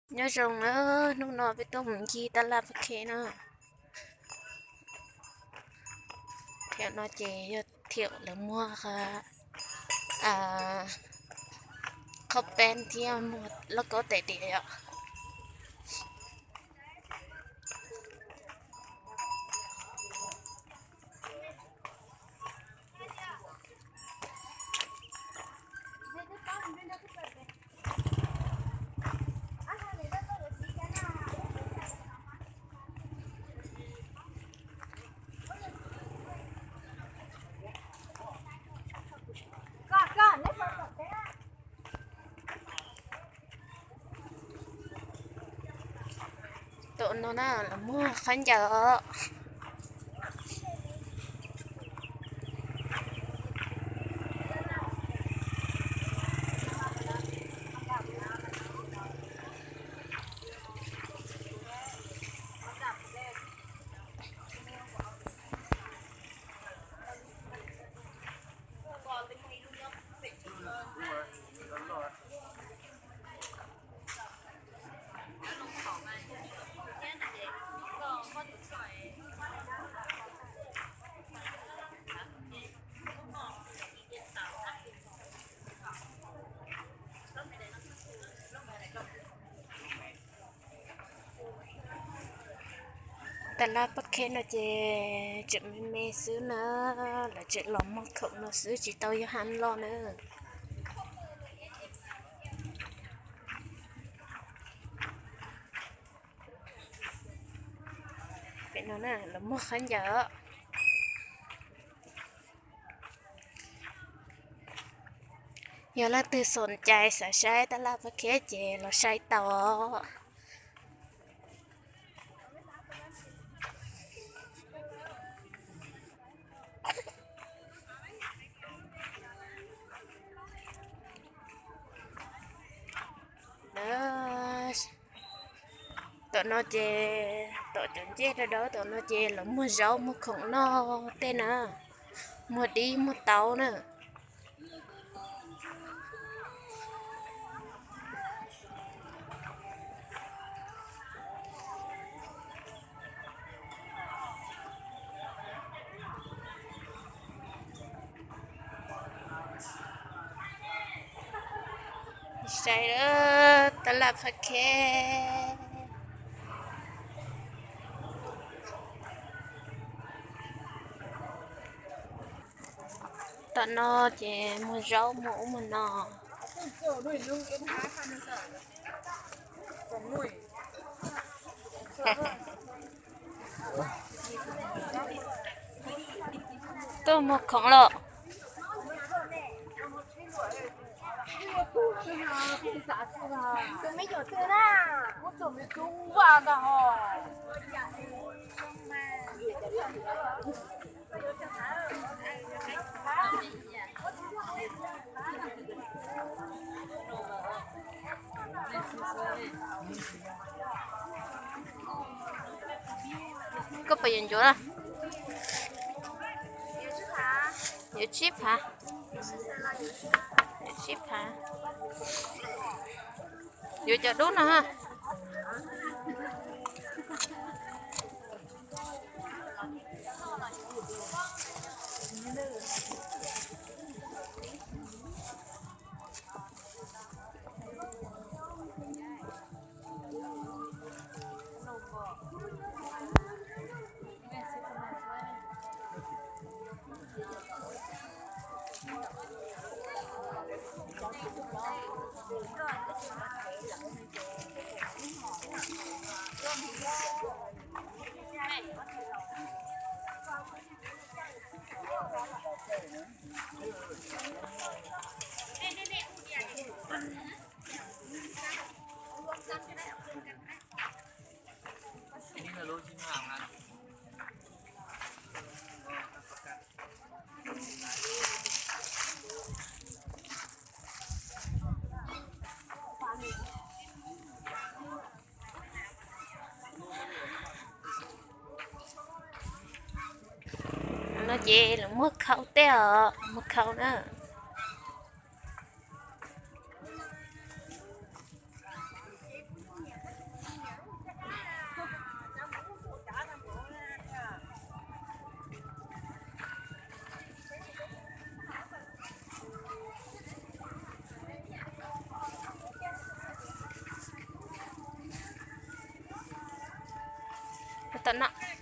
Nyob zoo na, hnub no peb tuaj mus ncig tab laj Paj Khej na. Thiab no ces yog thiab lawv muag qhaub peeb thiab muag lauj kaub tais diav yom. Tom no na los muag khaub ncaws os. Tab laj Paj Khej no ces tseem me me xwb na, lawv tseem los muag khoom no xwb tsis tau yog hab loj na. Pem no na los muag khaub ncaws. Yog leej twg xoom cai xav saib tab laj Paj Khej ces los saib tau. Tom no ces tom cov ncej dawb dawb tom no ces los muag zaub muag khoom noj tej na, muag dib muag taub na. Saib tab laj Paj Khej. Tom no ces muag zaub muag ub muag no. Tuaj muag khoom los. Koj puas yuav ncuav na? Yuav tsib phav. Yuav tsib phav. Yuav cov dub no ha. No ces lawv muag khau tej os, muag khau na. tawm no.